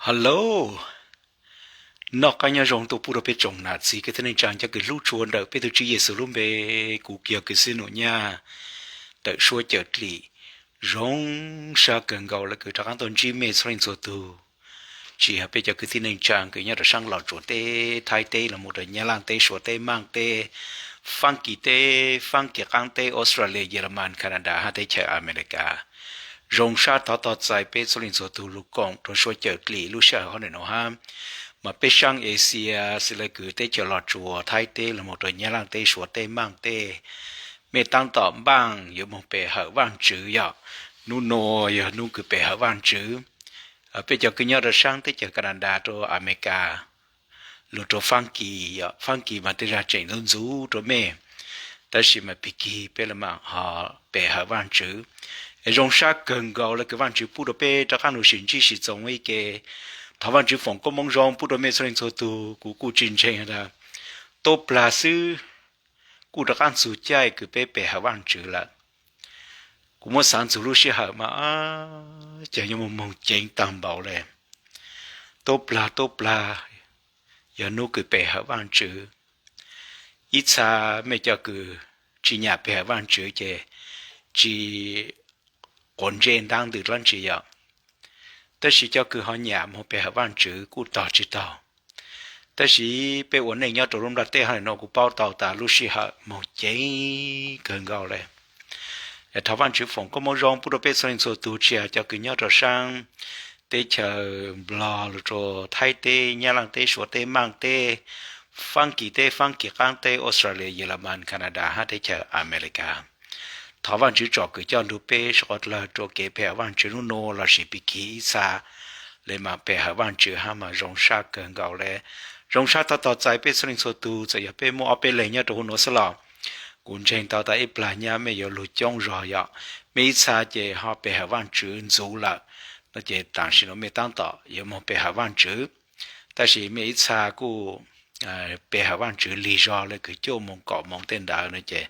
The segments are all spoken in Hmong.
Hello, noj qab nyob zoo tuaj pub rau peb tsoom nam txiv kwv tij neej tsa cov kws hlub tshua ntawm peb tug Tswv Yexus lub npe. Kuv yog kws xib num nyaj ntawm suab cawm dlim. Zoo sab kawg nkaus le kws rov qaab tuaj ntsib mej txhua leej txhua tug, tsis yog peb cov kwv tij neej tsa kws nyob rau saab Los Tsuas teb, Thaib teb, los mus rau Nyab Laaj teb, Suav teb, Maaj teb, Faab Kis teb, Faab Kis qaab teb, Australia, Yeleman, Canada hab teb chaws Amelikas. Zoo sab thov tog txais peb txhua leej txhua tug lug koom rau suab cawm dlim lub sij hawm hov ntawm nuav hab. Mas peb saab Asia xws le kws teb chaws Los Tsuas, Thaib teb, los mus rau Nyab Laaj teb, Suav teb, Maaj teb, mej taab tom npaaj yuav moog pe hawm Vaajtswv yom. Nub nuav yog nub kws pe hawm Vaajtswv. Peb cov kws nyob rau saab teb chaws Canada rau Amelikas, lug rau Faab Kis, Faab Kis mas tej zag tseem ntxuv ntxuv rua mej, tab sis mas pig kig peb le maam ho pe hawm Vaajtswv. Es zoo sab kawg nkaus le kws Vaajtswv pub rau peb rov qaab lug sim ntsib sim txoos ib ke. Thov Vaajtswv foom koob hmoov zoo pub rau mej txhua leej txhua tug. Kuv kuj tsis ntseeg has tas tuab plag xwb kuj rov qaab txug caij kws peb pe hawm Vaajtswv lawm. Kuv muab xaav txug lub sij hawm mas, ces yuav moog moog ceev taag npaum le. Tuab plag, tuab plag yog nub kws pe hawm Vaajtswv. Ib txha mej cov kws tsis nyam pe hawm Vaajtswv ces tsis quav ntsej ntaab ntws dlaab tsi yom. Tab sis cov kws ho nyam moog pe hawm Vaajtswv kuj tog tsis taug. Tab sis peb ua neej nyob rau lub nplaj teb hov ntawm nuav kuv paub tau tas lub sij hawm moog ceev kawg nkaus le. Thov Vaajtswv foom koob hmoov zoo pub rau peb txhua leej txhua tug, tsis has cov kws nyob rau saab teb chaws Nplog lug rau Thaib teb, Nyab Laaj teb, Suav teb, Maaj teb, Faab Kis teb, Faab Kis qaab teb, Australia, Yeleman, Canada hab teb chaws Amelikas. Thov Vaajtswv tsom kwm coj nrug peb suav dlawg rua kev pe hawm Vaajtswv nub nuav lossis pig kig ib txha le maam pe hawm Vaajtswv hab mas zoo sab kawg nkaus le. Zoo sab thov tog txais peb txhua leej txhua tug, txawm yog peb muaj ob peb leeg nyob rau huv nuav xwb los kuv ntseeg tau tas ib plag nyab mej yuav lug coob zog yom. Mej ib txha ces ho pe hawm Vaajtswv ntxuv lawm, no ces tam sim nuav mej taab tom yuav moog pe hawm Vaajtswv. Tab sis mej ib txha kuj pe hawm Vaajtswv lig zog le kws cuaj moos kaum moos tej ntawd no ces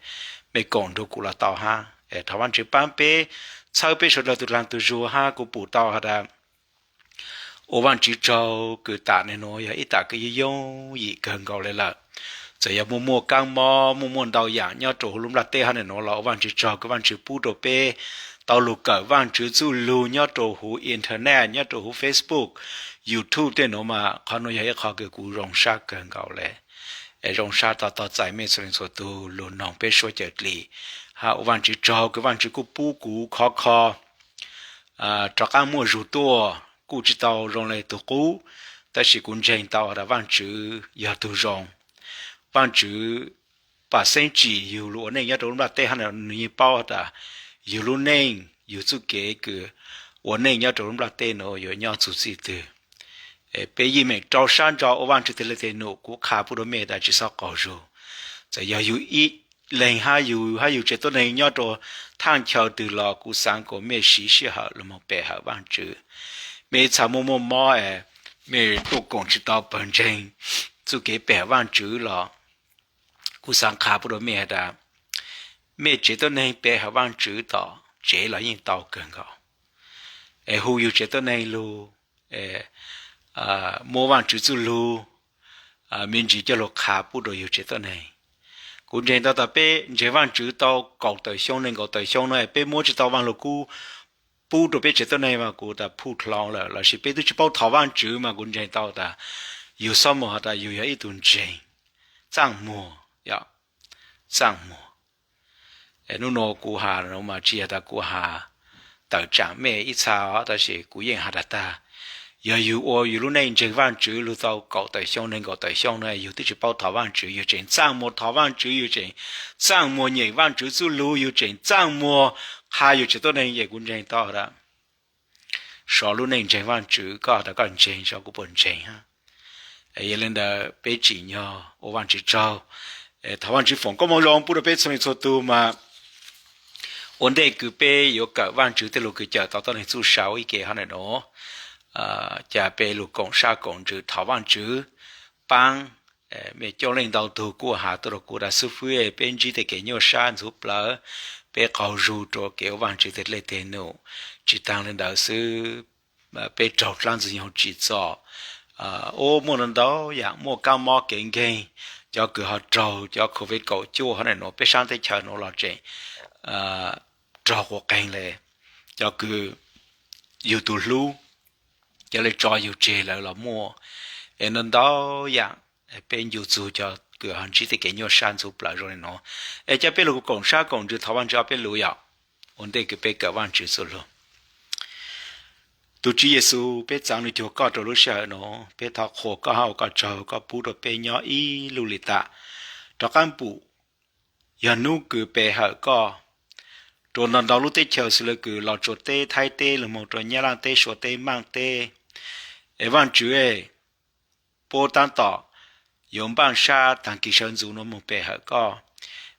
mej koom nrug kuv los tau hab. Thov Vaajtswv paab peb, txhawb peb suav dlawg tug dlaag tug zug hab. Kuv pum tau has tas ua Vaajtswv tsaug kws tam sim nuav yog ib tam kws yooj yooj yim kawg nkaus le lawm. Txawm yog muaj muaj kaab mob, muaj muaj ntau yaam nyob rau huv lub nplaj teb hab ntawm nuav los ua Vaajtswv tsaug kws Vaajtswv pub rua peb tau lug kawm Vaajtswv txuj lug nyob rau huv internet, nyob rau huv Facebook, YouTube tej nuav mas qhov nuav yog ib qho kws kuv zoo sab kawg nkaus le. Es zoo sab thov tog txais mej txhua leej txhua tug lug noog peb suav cawm dlim hab ua Vaajtswv tsaug kws Vaajtswv kuj pub kuv khov kho rov qaab muaj zug tuaj, kuj tsis tau zoo le tug qub, tab sis kuv ntseeg tau has tas Vaajtswv yog tug zoo. Vaajtswv pam xeeb tsim yug lug ua neej nyob rau lub nplaj teb hab, nwg yeej paub has tas yug lub neej, yug txuj kev kws ua neej nyob rau lub nplaj teb nuav yuav nyob txug txij twg. Peb yeej meem rau sab ntso ua Vaajtswv teg le teg num, kuv qha pub rua mej tas tsis xob qaug zug. Txawm yog yug ib leeg hab yug hab yug tsev tuab neeg nyob rau thaaj chaw twg los kuv xaav kuas mej siv sij hawm lug moog pe hawm Vaajtswv. Mej ib txha muaj muaj mob es mej tuaj koom tsis tau pawg ntseeg txuj kev pe hawm Vaajtswv los kuv xaav qha pub rua mej has tas mej tsev tuab neeg pe hawm Vaajtswv tom tsev los yeej tau kawg nkaus. Es hu yug tsev tuab neeg lug, muab Vaajtswv txuj lug me ntsis coj lug qha pub rua yug tsev tuab neeg. Kuv ntseeg tau tas peb ntseeg Vaajtswv tau kaum tawm xyoo nees nkaum tawm xyoo no peb muab tsis tau Vaaj Lug Kub pub rua peb tsev tuab neeg mas kuv tas phuj dlhau lawm, lossis peb twb tsis paub thov Vaajtswv mas kuv ntseeg tau tas yug xob muag has tas yug yog ib tug ntseeg txaaj muag, txaaj muag. Nub nuav kuv has nuav mas tsis yog tas kuv has tawm tsaam mej ib txha os, tab sis kuv yeej has tas tag, yog yug ua yug lub neej ntseeg Vaajtswv lug tau kaum tawm xyoo nees nkaum tawm xyoo no yug twb tsis paub thov Vaajtswv, yug tseem txaaj muag thov Vaajtswv, yug tseem txaaj muag nyeem Vaajtswv txuj lug, yug tseem txaaj muag qha yug tsev tuab neeg, ces kuv ntseeg tau tas sov lub neej ntseeg Vaajtswv, koj has tas koj ntseeg, sov kuv puas ntseeg hab. Yog le ntawd peb tsim nyog ua Vaajtswv tsaug, thov Vaajtswv foom koob moov zoo pub rua peb txhua leej txhua tug mas ua ntej kws peb yuav kawm Vaajtswv tej lug kws cawm tau tuab neeg txuj sa ua ib ke hov ntawm nuav, ca peb lug koom sab koom ntsws thov Vaajtswv paab. Mej coob leej ntau tug kuj has tuaj rua kuv tas xib fwb, peb ntsib tej kev nyuaj sab ntxhuv plawv, peb qaug zug rua kev ua Vaajtswv teg le teg num. Tsis taag le ntawd xwb, peb raug dlaab ntxwg nyoog tsim txom, ua muaj ntau ntau yaam, muaj kaab mob kev nkeeg, cov kws ho raug cov COVID kaum cuaj hov nuav peb saab teb chaws nuav los tseem raug quas qeeg le, cov kws yug tug hlub, cov le tso yug tseg lawm los muaj, es ntau ntau yaam peb ncu txug cov kws ho ntsib tej kev nyuaj sab ntxhov plawv zoo le nuav. Es ca peb lug koom sab koom ntsws thov Vaajtswv ob peb lus yom, ua ntej kws peb kawm Vaajtswv txuj lug. Tug Tswv Yexus, peb txaav nwg cuag koj rua lub sij hawm nuav, peb thov qhuas koj hab ua koj tsaug koj pub rua peb nyob ib lub lim tam rov qaab pum yog nub kws pe hawm koj rua ntau ntau lub teb chaws xws le kws los tsuas teb, Thaib teb, lug moog rua Nyab Laaj teb, Suav teb, Maaj teb. Es Vaajtswv, puab taab tom yuav npaaj sab taag kis sawv ntxuv nuav moog pe hawm koj.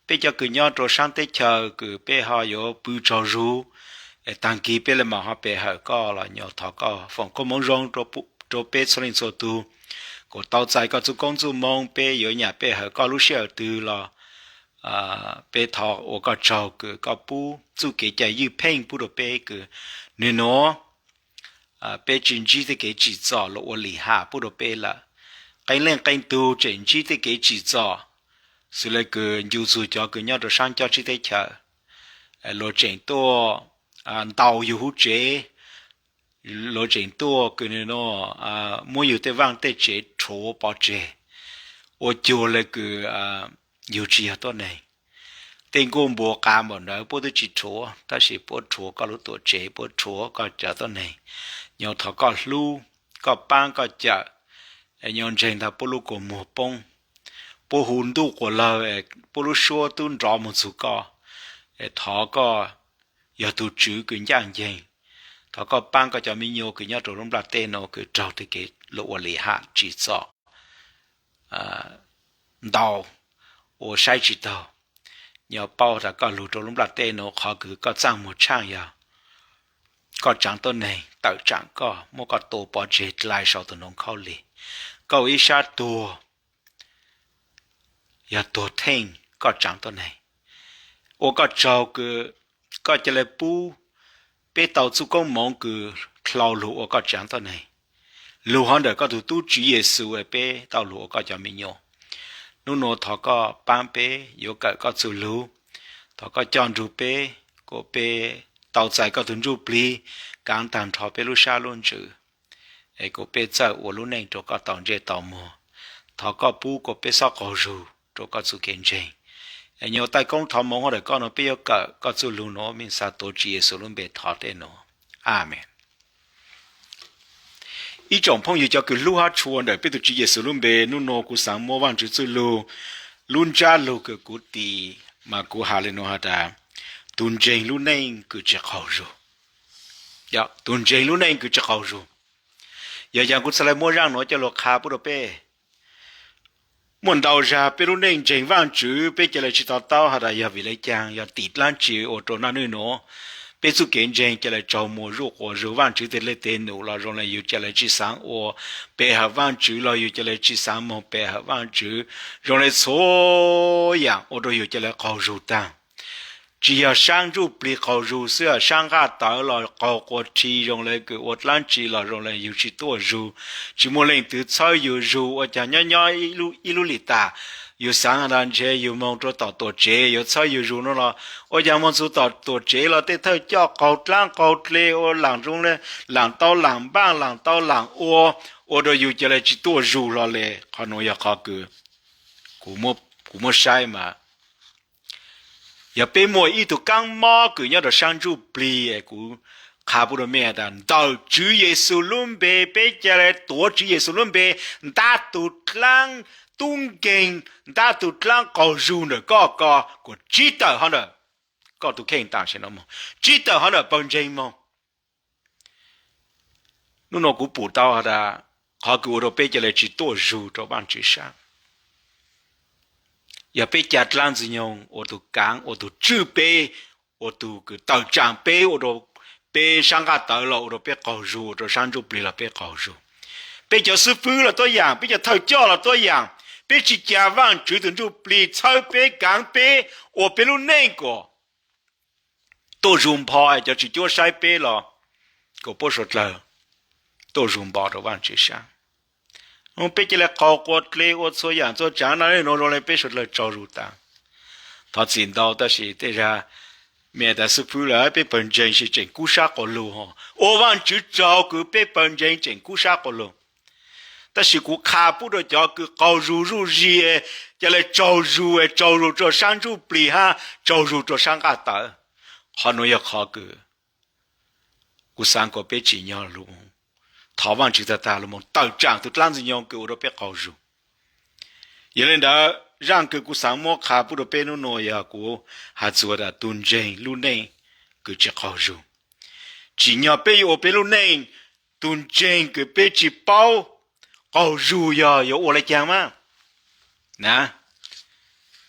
Peb cov kws nyob rua saab teb chaws kws peb ho yuav pw tsaug zug, taag kis peb le maam ho pe hawm koj los nyuaj thov koj foom koob moov zoo rua peb txhua leej txhua tug, kuas tau txais koj txuj koob txuj moo, peb yuav nyam pe hawm koj lub sij hawm twg los peb thov ua koj tsaug kws koj pub txuj kev cai ywj pheej pub rua peb kws nwg nuav peb tsi ntsib tej kev tsim txom los ua lim ham pub rua peb lawm. Qee leej qee tug tseem ntsib tej kev tsim txom, xws le kws ncu txug cov kws nyob rua saab cob tsib teb chaws, luag tseem tuaj ntaus yug huv tsev, luag tseem tuaj kws muab yug tej vaaj tej tsev rhuav pov tseg, ua cuag le kws yug tsi yog tuab neeg. Tej nkuaj npua qas npaum ntawd puab twb tsi rhuav, tab sis puab rhuav koj lub tuam tsev, puab rhuav koj cov tuab neeg. Nyuaj thov koj hlub, koj paab koj cawm, nyuaj ntseeg ntag puab lub kua muag poob, puab hu ntuj quas lawg, puab lub suab tub nrov moog txug koj. Thov koj yog tug Tswv kws ncaaj nceeg, thov koj paab koj cov me nyuam kws nyob rua lub nplaj teb nuav kws raug tej kev ua lim ham tsim txom ntau, ua saib tsi taug. Nyuaj paub tas koj lug rua lub nplaj teb nuav qhov kws koj txaaj muag tshaaj yog koj tsaav tuab neeg tawm tsaam koj, muab koj tua pov tseg dlai sau tug noov khaub lig. Koj ua ib sab tuag, yog tuag theej koj tsaav tuab neeg. Ua koj tsaug kws koj ca le pub peb tau txuj koob moov kws dlhau lug ua koj tsaav tuab neeg. Lug hov ntawm koj tug tub Tswv Yexus peb tau lug ua koj cov me nyuam. Nub nuav thov koj paab peb yuav kawm koj txuj lug, thov koj coj nrug peb, kuas peb tau txais koj tug ntsuj plig kaav taag nrho peb lub sab lub ntsws, es kuas peb txawj ua lub neej rua koj tau ntsej tau muag. Thov koj pub kuas peb xob qaug zug rua koj txuj kev ntseeg. Es nyuaj taij koob thov moov hov ntawm koj nuav peb yuav kawm koj txuj lug nuav, mej xaav tuav Tswv Yexus lub npe thov tej nuav. Amees. Ib tsoom phooj ywg cov kws hlub hab tshua ntawm peb tug Tswv Yexus lub npe, nub nuav kuv xaav muab Vaajtswv txuj lug lub ntsab lug kws kuv tis mas kuv has le nuav has tas, tug ntseeg lub neej kws tsi qaug zug. Tug ntseeg lub neej kws tsi qaug zug. Yog yaam kuv txhad le muab zaaj nuav coj lug qha pub rua peb. Muaj ntau zag peb lub neej ntseeg Vaajtswv peb ca le tsi to taub has tas yog vim le caag, yog tim dlaab tsi ua rua naj nwj nuav peb txuj kev ntseeg ca le tsaug muag zuj quas zug, Vaajtswv tej leej tej num los zoo le yug ca le tsi xaav ua pe hawm Vaajtswv, los yug ca le tsi xaav moog pe hawm Vaajtswv, zoo le txhua yaam ua rua yug ca le qaug zug taag. Tsi yog saab ntsuj plig qaug zug xwb, saab nqaj tawv los qaug quas rhi, zoo le kws ua dlaab tsi los zoo le yug tsi tuaj zug. Tsi muaj leej twg txhawb yug zug, ua caag nyob nyob ib lub lim tas yug xaav tas ntshe yug moog rua tom tuam tsev yuav txhawb yug zug nuav los ua caag moog txug tom tuam tsev los tej thawj coj qaug dlaab qaug dle ua laam zoo le laam tau laam npaaj laam tau laam ua, ua rua yug ca le tsi tuaj zug hlo le. Qhov nuav yog qhov kws kuv muab saib mas yog peb muaj ib tug kaab mob kws nyob rua saab ntsuj plig, kuv qha pub rua mej tas ntawm Tswv Yexus lub npe, peb ca le tuav Tswv Yexus lub npe ntab tug dlaab tub nkeeg, ntab tug dlaab qaug zug ntawm koj ko, kuas tsib tawm hov ntawm koj tug kheej taam sim no moog, tsib tawm hov ntawm pawg ntseeg moog. Nub nuav kuv pum tau has tas qhov kws ua rua peb ca le tsi tuaj zug rua Vaajtswv saab, yog peb ca dlaab ntxwg nyoog ua tug kaav, ua tug tswj peb, ua tug kws tawm tsaam peb, ua rua peb saab nqaj tawv los ua rua peb qaug zug, ua rua saab ntsuj plig los peb qaug zug. Peb cov xib fwb los tuab yaam, peb cov thawj coj los tuab yaam, peb tsi ca Vaajtswv tug ntsuj plig txhawb peb, kaav peb, ua peb lub neej kuas tuaj zug npho, cov tswv cuab saib peb los kuas puab suav dlawg tuaj zus npo rau Vajtswv sab. Peb cia li qaug qua dle ua txhua yam txhua tsav no li no zoo li peb sawv daws tsaug zus tas. Thov txim ntau tab sis tej zag mej tas xib fwb lawm peb pawg ntseeg tseem kub sab quas lug, ua Vajtswv tsaug kws peb pawg ntseeg tseem kub sab quas lug. Tab sis kuv qha pub rau cov kws qaug zug zuj zig, cia li tsaug zug, tsaug zug rau sab ntsuj plig hab tsaug zug rau sab nqaj tawv. Qhov nuav yog qhov kws kuv xaav kom peb tsim nyog lug thov Vajtswv tag tag lug moog tawm tsaam tug dlaab ntxwg nyoog kws ua rau peb qaug zug. Yog li ntawd zaaj kws kuv xaav muab qha pub rau peb nub nua yog kuv has txug tas tug ntseeg lub neej kws tsi qaug zug. Tsim nyog peb yuav ua peb lub neej tug ntseeg kws peb tsi paub qaug zug yog yuav ua le caag mas?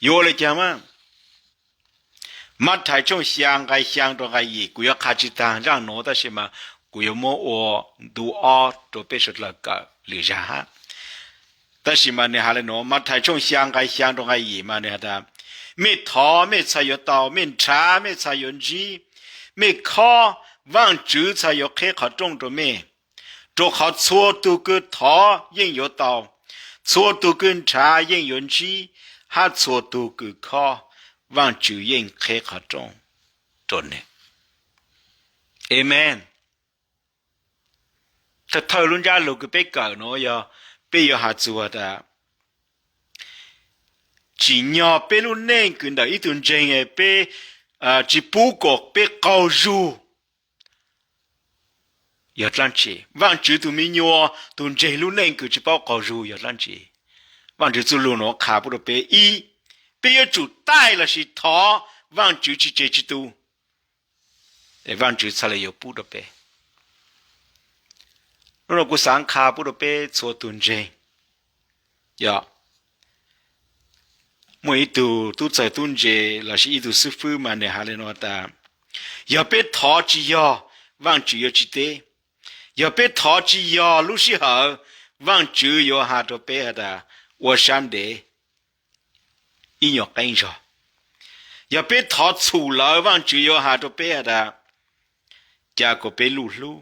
Yuav ua le caag mas? Mathais tshooj xyaa nqai xyaa rau nqai yim, kuv yuav qha tsi taag zaaj nuav tab sis mas kuv yuav muab ua ntu ob rau peb sawv dlawg kawm lwm zag hab. Tab sis mas nwg has le nuav, Mathais tshooj xyaa nqai xyaa rau nqai yim mas nwg has tas, mej thov mej txhad yuav tau, mej nrhav mej txhad yuav ntsib, mej khob, Vaajtswv txhad yuav qheb qhov rooj rau mej. Rua qhov txhua tug kws thov yeej yuav tau, txhua tug kws nrhav yeej yuav ntsib, hab txhua tug kws khob, Vaajtswv yeej qheb qhov rooj rua nwg. Amees. Thawj thawj lub ntsab lug kws peb kawm nuav yog peb yuav has txug tas tsim nyog peb lub neej kws ntawm ib tug ntseeg peb tsi pub kom peb qaug zug yog dlaab tsi? Vaajtswv tug me nyuam tug ntseeg lub neej kws tsi paub qaug zug yog dlaab tsi? Vaajtswv txuj lug nuav qha pub rau peb, ib, peb yuav tsum taij lossis thov Vaajtswv tsi tseg tsi tu, Vaajtswv txhad le yuav pub rau peb. Nub nua kuv xaav qha pub rau peb txhua tug ntseeg, yog muaj ib tug tub txawg tub ntse lossis ib tug xib fwb mas nwg has le nuav tas, yog peb thov tsi yog, Vaajtswv yuav tsi teb. Yog peb thov tsi yog lub sij hawm, Vaajtswv yuav has rau peb has tas ua sab ntev ib nyuag qeeb zog. Yog peb thov txhum lawm, Vaajtswv yuav has rau peb has tas ca kuas peb luj hlub,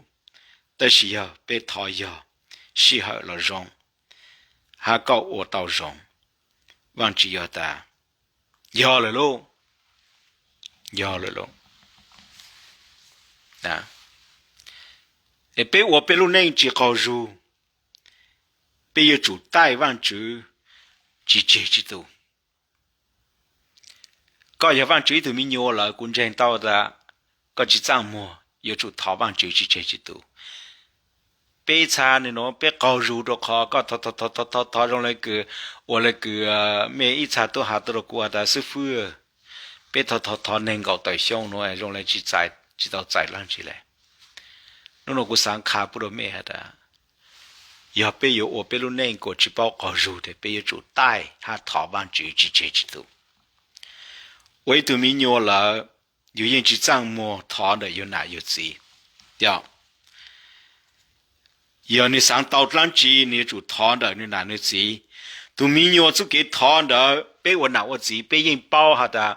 tab sis yog peb thov yog sij hawm los zoo, hab koj ua tau zoo, Vaajtswv yuav tas yog lawm lauj, yog lawm lauj. Es peb ua peb lub neej tsi qaug zug, peb yuav tsum taij Vaajtswv tsi tseg tsi tu. Koj yog Vaajtswv ib tug me nyuam lawm, kuv ntseeg tau tas koj tsi txaaj muag, yuav tsum thov Vaajtswv tsi tseg tsi tu. Peb ib txha nwg nuav peb qaug zug rua qhov koj thov thov thov thov zoo le kws, ua le kws mej ib txha tub has tuaj rua kuv has tas xib fwb, peb thov thov thov neeg nkaum tawm xyoo nuav zoo le tsi tau txais dlaab tsi le. Nub nua kuv xaav qha pub rau mej has tas yog peb yuav ua peb lub neej kuas tsi paub qaug zug tes peb yuav tsum taij hab thov Vaajtswv tsi tseg tsi tu. Ua ib tug me nyuam lawm, yug yeej tsi txaaj muag thov ntawm yug nam yug txiv. Yog yog nwg xaav tau dlaab tsi nwg yuav tsum thov ntawm nwg nam nwg txiv. Tug me nyuam txuj kev thov ntawd peb ua nam ua txiv peb yeej paub has tas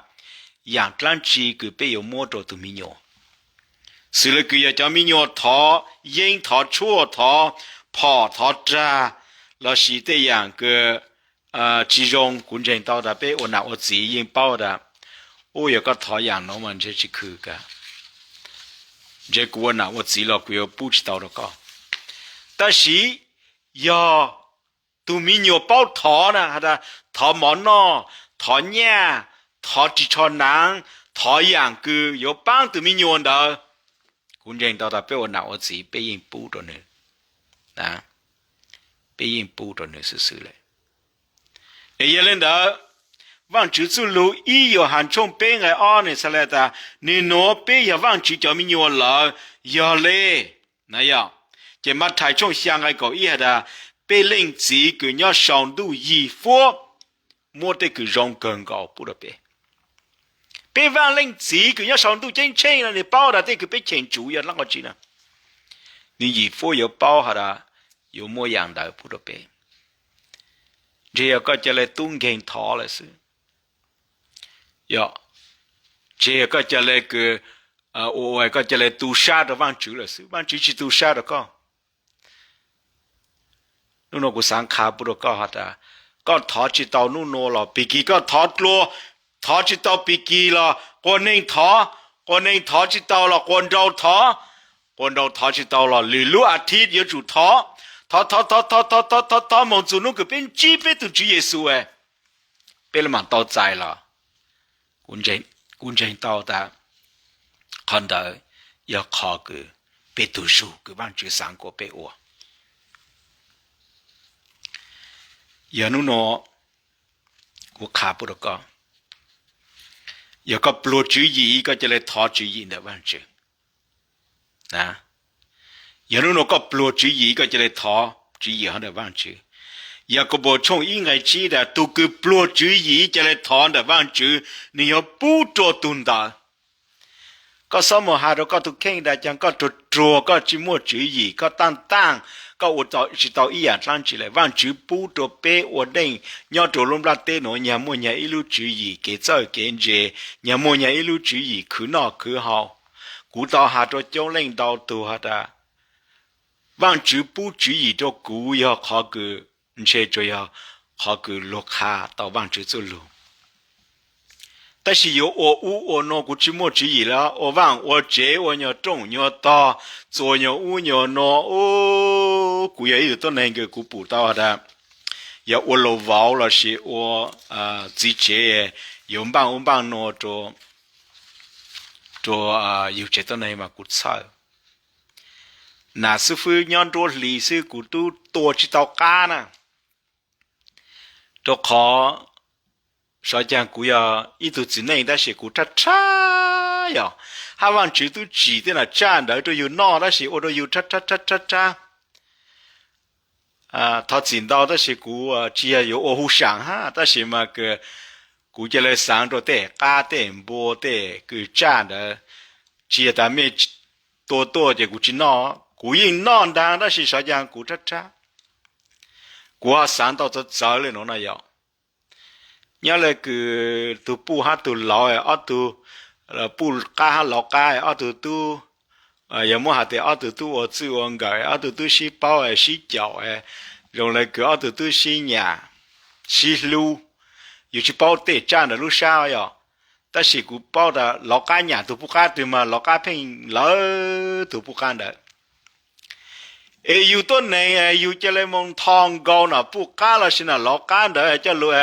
yaam dlaab tsi kws peb yuav muab rua tug me nyuam. Xws le kws yog cov me nyuam thov yeeb thov tshuaj thov phom thov rag lossis tej yaam kws tsi zoo, kuv ntseeg tau tas peb ua nam ua txiv yeej paub tas, u, yog koj thov yaam nuav mas ntshe tsi khw kag, ntshe kuv ua nam ua txiv los kuv yuav pub tsi tau rua koj. Tab sis yog tug me nyuam paub thov na, has tas thov mov noj, thov nyaj, thov ris tsho naav, thov yaam kws yuav paab tug me nyuam ntawd, kuv ntseeg tau tas peb ua nam ua txiv peb yeej pub rua nwg, peb yeej pub rua nwg xwb xwb le. Es yog le ntawd, Vaajtswv txuj lug ib Yauhas tshooj peb nqai ob nwg txhad le tas nwg nuav peb yog Vaajtswv cov me nyuam lawm. Yog le, na yog, ces Mathais tshooj xyaa nqai kaum ib has tas, peb Leej Txiv kws nyob sau ntuj yim fuab muab tej kws zoo kawg nkaus pub rau peb. Peb Vaaj Leej Txiv kws nyob sau ntuj ceeb tsheej no nwg paub tas tej kws peb cheem tsum yog dlaab qhov tsi na. Nwg yim fuab yuav paub has tas yuav muab yaam ntawd pub rau peb. Ntshe yog koj ca le tub nkeeg thov lawm xwb. Yog, ntshe yog koj ca le kws, ua ua koj ca le tu sab rau Vaajtswv lawm xwb, Vaajtswv tsi tu sab rau koj. Hnub no kuv xaav qha pub rua koj has tas, koj thov tsi tau nub nua los pig kig koj thov dlua, thov tsi tau pig kig los quas neeg thov, quas neeg thov tsi tau los quas nraug thov, quas nraug thov tsi tau los lwm lub a thib yuav tsum thov, thov thov thov thov thov thov thov thov moog txug nub kws peb ntsib peb tug Tswv Yexus, peb le maam tau txais los. Kuv ntseeg tau tas qhov ntawd yog qhov kws peb tug zug kws Vaajtswv xaav kuas peb ua. Yog nub nua kuv qha pub rua koj, yog koj pluag tswv yim koj ca le thov tswv yim ntawm Vaajtswv. Yog nub nua koj pluag tswv yim koj ca le thov tswv yim hov ntawm Vaajtswv. Yakaunpaus tshooj ib nqe tsib tas tug kws pluag tswv yim ca le thov ntawm Vaajtswv, nwg yuav pub rua tug ntawd. Koj xob moog has rua koj tug kheej tas ca koj ruag ruag koj tsi muaj tswv yim, koj taaj taaj, koj ua tsi tau ib yaam dlaab tsi le. Vaajtswv pub rua peb ua neej nyob rua lub nplaj teb nuav nyag muaj nyag ib lub tswv yim kev txawj kev ntse, nyag muaj nyag ib lub tswv yim khwv noj khwv haus. Kuv tau has rua coob leej ntau tug has tas, Vaajtswv pub tswv yim rua kuv yog qhov kws ntshe tsuas yog qhov kws luag qha tau Vaajtswv txuj lug. Tab sis yuav ua ub ua nuav kuv tsi muaj tswv yim le, ua vaaj ua tsev, ua nyuag rooj nyuag tog, txua nyuag ub nyuag nuav. Kuv yog ib tug tuab neeg kws kuv pum tau has tas, yog ua luas vauv lossis ua txiv tsev yuav npaaj ub npaaj nuav rua yug tsev tuab neeg mas kuv txhawj. Nam xib fwb nyob nruab hlis xwb kuv tub tua tsi tau qab na. Rua qhov sov caag kuv yog ib tug txiv neej tab sis kuv rhab rhab yog, hab Vaajtswv tub tsim tej nam tsaj ntawd rua yug noj tab sis ua rua yug rhab rhab rhab rhab. Thov txim ntau tab sis kuv tsi yog yuav ua hu saam hab tab sis mas kuv ca le xaav rua tej qab tej npua tej kws tsaj ntawd, tsi yog tas mej tua tuaj ces kuv tsi noj, kuv yeej noj nraag tab sis sov caag kuv rhab rhab. Kuv ho xaav tau txawv txawv le nuav no yog, nyob le kws tug puj hab tug lauv, ob tug puj qab hab lauv qab, ob tug tub, yog muab has tas ob tug tub ua txwj ua nkawm, ob tug tub sib paub sib caum, zoo le kws ob tug tub sib nyam sib hlub. Yug tsi paub tej tsaj ntawd lub sab yog, tab sis kuv paub tas lauv qab nyam tug puj qab twg mas lauv qab pheej lawv tug puj qab ntawd. Es yug tuab neeg yug ca le moog ntho nkaus nam puj qab lossis nam lauv qab ntawd coj lug,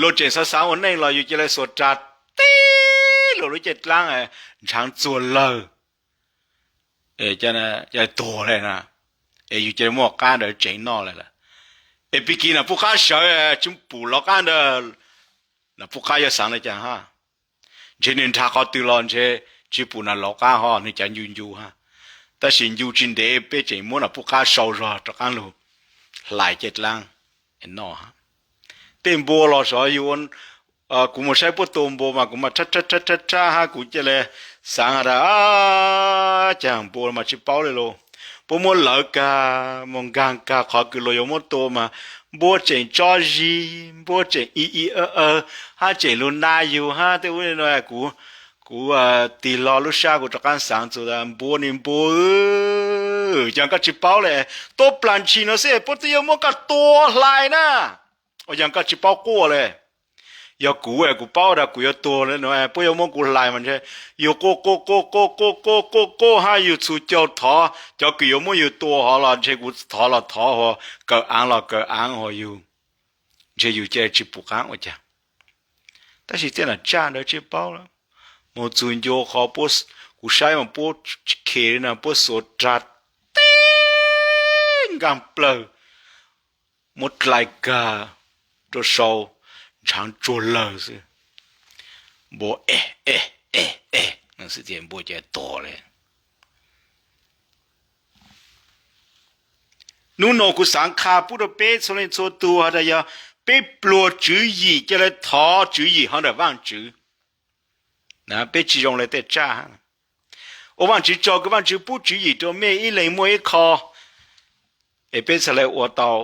luag tseem xaav xaav ua neej los yug ca le xuas rag tib luag lub caij dlaab ntshaav txuag lawg, ca le tuag le na. Es yug ca le muab qab ntawd tseev noj le lawm. Es pig kig nam puj qab sawv tsi pum lauv qab ntawd, nam puj qab yuav xaav le caag hab? Ntshe nwg nrhav qhov twg los ntshe tsi pum nam lauv qab ho nwg cov ncu ncu hab. Tab sis ncu tsi ntev peb tseem muab nam puj qab sau zog rov qaab lug hlais caij dlaab noj. Tej npua los sov yug, kuv mus saib puab tua npua mas kuv mas rhab rhab rhab hab kuv ca le xaav has tas, caag npua mas tsi paub le lauj. Puab muab lawv kag moog nkaag kag qhov kws luag yuav muab tua mas npua tseem tso zis, npua tseem i i aw aw, hab tseem lug na yug hab tej ub le nuav. Kuv tig hlo lub sab kuv rov qaab xaav txug tas npua ne npua, caag koj tsi paub le, tua plam ntshis nuav xwb puab twb yuav muab koj tua hlais na. Ua caag koj tsi paub quaj le? Yog kuv, kuv paub tas kuv yuav tuag le nuav puab yuav muab kuv hlais mas ntshe yug quaj quaj quaj quaj quaj quaj quaj hab yug txhua caug thov cov kws yuav muab yug tua hov los ntshe kuv thov los thov hov, kawm aav los kawm aav hov yug, ntshe yug ca tsi pum qaab ua caag. Tab sis tej nam tsaj ntawd tsi paub, moog txug ncua qhov, kuv saib mas puab tsi khe le na, puab xuas rag tib nkaag plawg, muab dlai kag rua sau, ntshaav tsuag lawg xwb. Npua e e e e, npua ca tuag le. Nub nua kuv xaav qha pub rua peb txhua leej txhua tug has tas yog peb pluag tswv yim ca le thov tswv yim hov ntawm Vaajtswv, peb tsi zoo le tej tsaj hab. Ua Vaajtswv tsaug kws Vaajtswv pub tswv yim rua mej ib leeg muaj ib qho, es peb txhad le ua tau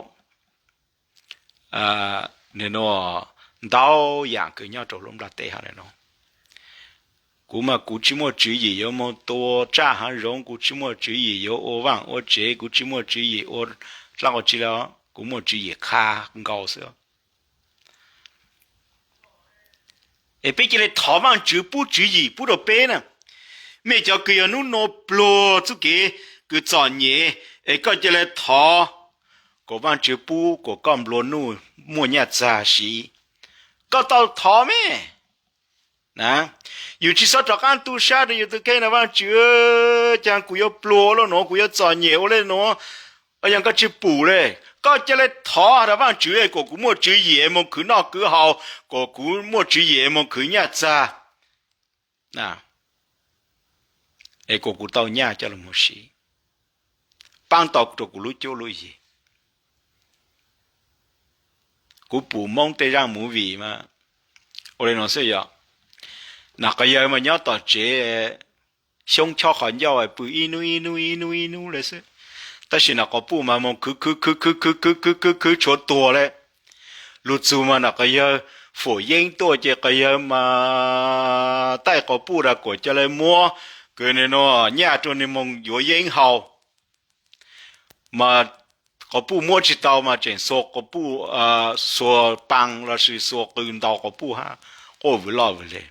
ntau yaam kws nyob rua lub nplaj teb hab le nuav. Kuv mas kuv tsi muaj tswv yim yuav moog tua tsaj haav zoov, kuv tsi muaj tswv yim yuav ua vaaj ua tsev, kuv tsi muaj tswv yim ua dlaab ua tsi le. kuv muaj tswv yim qha nkaus xwb. Es peb cia li thov Vaajtswv pub tswv yim pub rau peb na. Mej cov kws yog nub nua pluag txuj kev kws txom nyem, es koj cia li thov kom Vaajtswv pub kom koj nplua nuj muaj nyaj txag siv. Koj tau thov mej. Yus tsi xob rov qaab tu sab rua yus tug kheej na, Vaajtswv, caag kuv yuav pluag ua le nuav, kuv yuav txom nyem ua le nuav, yog koj tsi pum le. Koj ca le thov has tas Vaajtswv, kom kuv muaj tswv yim moog khwv noj khwv haus, kom kuv muaj tswv yim moog khwv nyaj txag, es kom kuv tau nyaj coj lug moog siv, paab tau rua kuv lub cuab lub yig. Kuv pum Moob tej zaaj movie mas ua le nuav xwb yog, nam quas yawg mas nyob tom tsev, xyoob chob qhov ncauj pw ib nub ib nub ib nub ib nub le xwb. Tab sis nam quas puj mas moog khwv khwv khwv khwv khwv khwv khwv khwv khwv tshuav tuag le. Lug txug mas nam quas yawg fuam yeeb tuaj ces quas yawg mas taij quas puj tas kom ca le muab kws nws nua nyaj rua nwg moog yuav yeeb haus. Mas quas puj muab tsi tau mas tseem xuas quas puj, xuas paas lossis xuas qws ntaus quas puj hab, quaj vwm loj vwm le.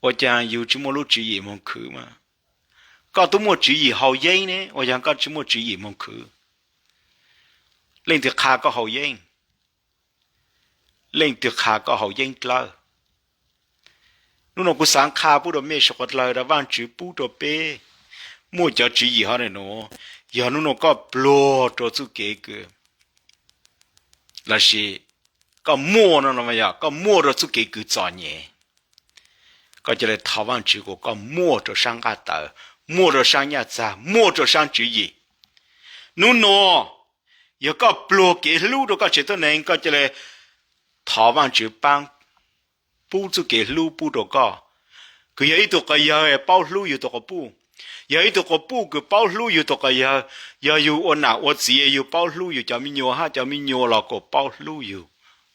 Ua caag yug tsi muaj lub tswv yim moog khwv mas? Koj tub muaj tswv yim haus yeeb ne, ua caag koj tsi muaj tswv yim moog khwv? Leej twg qha koj haus yeeb? Leej twg qha koj haus yeeb dlawb? Nub nua kuv xaav qha pub rua mej suav dlawg tas Vaajtswv pub rua peb muaj cov tswv yim hov le nuav. Yog nub nua koj pluag rua txuj kev kws, lossis koj muaj no, yog koj muaj rua txuj kev kws txom nyem, koj ca le thov Vaajtswv kom koj muaj rua saab nqaj tawv, muaj rua saab nyaj txag, muaj rua saab tswv yim. Nub nua yog koj pluag kev hlub rua koj tsev tuab neeg, koj ca le thov Vaajtswv paab pub txuj kev hlub pub rua koj. Kws yog ib tug quas yawg paub hlub yug tug quas puj, yog ib tug quas puj kws paub hlub yug tug quas yawg, yog yug ua nam ua txiv yug paub hlub yug cov me nyuam hab cov me nyuam los kuas paub hlub yug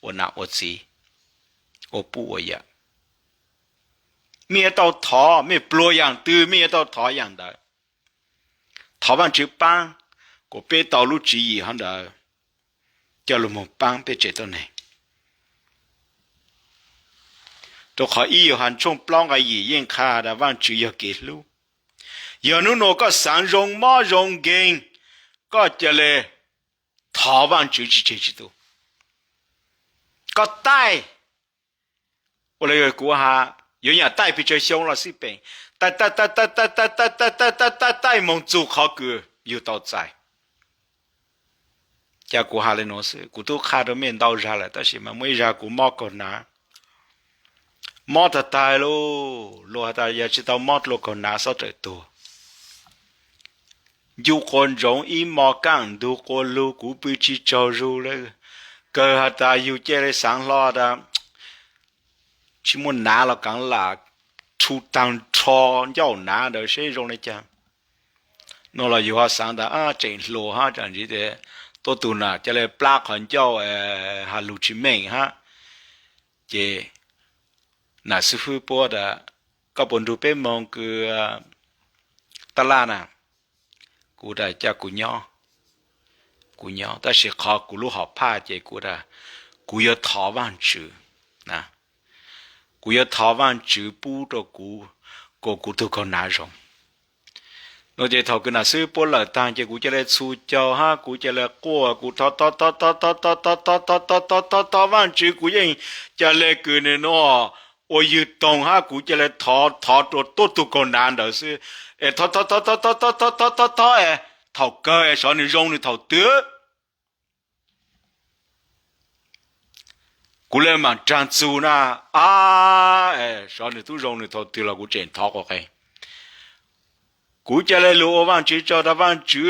ua nam ua txiv, ua puj ua yawm. Mej yuav tau thov, mej pluag yaam twg mej yuav tau thov yaam ntawd. Thov Vaajtswv paab kuas peb tau lub tswv yim hov ntawd coj lug moog paab peb tsev tuab neeg. Rua qhov ib Yauhas tshooj plaub nqai yim yeej qha tas Vaajtswv yog kev hlub. Yog nub nua koj xaav zoo mob zoo nkeeg, koj ca le thov Vaajtswv tsi tseg tsi tu. Koj taij, ua le kuv has, yuav nyam taij pes tsawg xyoo los xij peem, taij taij taij taij taij taij taij taij taij taij taij moog txug qhov kws yug tau txais. Ca kuv has le nuav xwb, kuv tub qha rua mej ntau zag lawm tab sis mas muaj ib zag kuv mob kaug hnav, mob tag tag lauj, luag has tas yog tsi tau mob dlua kaug hnav xob rawm tuag. Ncu qua ntsoov ib mos kaaj ntug qua lug kuv pw tsi tsaug zug le. Kawg has tas yug ca le xaav hlo tas tsi muaj nav los kaav lam rhu taag nrho ncauj nav ntawd seb zoo le caag. Nuav los yug ho xaav tas tseem hluas hab, tsaam ntsis tes tuab tug nam ca le plab qhov ncauj has lug tsi meej hab. Ces nam xib fwb puab tas, koj puas nrug peb moog kws taj laj na? Kuv tas ca kuv nyob, kuv nyob, tab sis qhov kuv lub hom phaj ces kuv tas kuv yuav thov Vaajtswv, kuv yuav thov Vaajtswv pub rua kuv, kuas kuv tug kaug nav zoo. Nuav ces thaum kws nam xib fwb puab lawm taag ces kuv ca le txhu caug hab kuv ca le quaj, kuv thov thov thov thov thov thov thov thov thov thov thov thov Vaajtswv, kuv yeej ca le kws nws nua ua ywg toog hab kuv ca le thov thov rua tuab tug kaug nav ntawd xwb. Es thov thov thov thov thov thov thov thov thov thov es thaum kawg es sov nws zoo nws thaum twg? Kuv le maam raag txug na, a, sov nws tub zoo nws thaum twg los kuv tseem thov quas qees. Kuv ca le lug ua Vaajtswv tsaug tas Vaajtswv,